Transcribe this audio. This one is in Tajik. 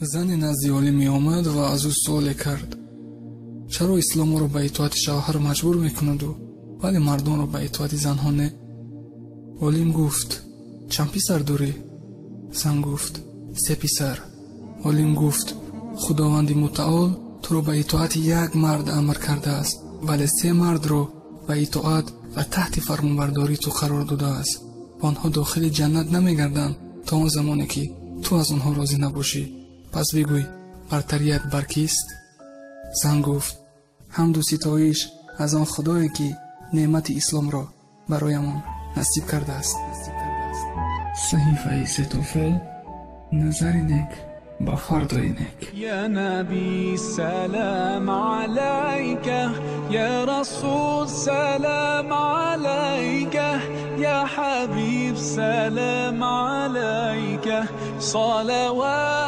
Зане назди олим меомад ва аз ӯ суоле кард: чаро ислом моро ба итоати шавҳар маҷбур мекунаду, вале мардонро ба итоати занҳо не? Олим гуфт: чанд писар дорӣ? Зан гуфт: се писар. Олим гуфт: худованди мутаол туро ба итоати як мард амр кардааст, вале се мардро ба итоат ва таҳти фармонбардории ту қарор додааст. Онҳо дохили ҷаннат намегарданд то он замоне ки ту аз онҳо розӣ набошӣ. Пас бигӯй, бартарият бар кист? Зан гуфт: ҳамду ситоиш аз он худое ки неъмати исломро бароямон насиб кардааст. Саҳифаи Сетофел, назари нек ба фардои нек. Я наби салам алайка, я расул салам алайка, я ҳабиб салам алайка, салават.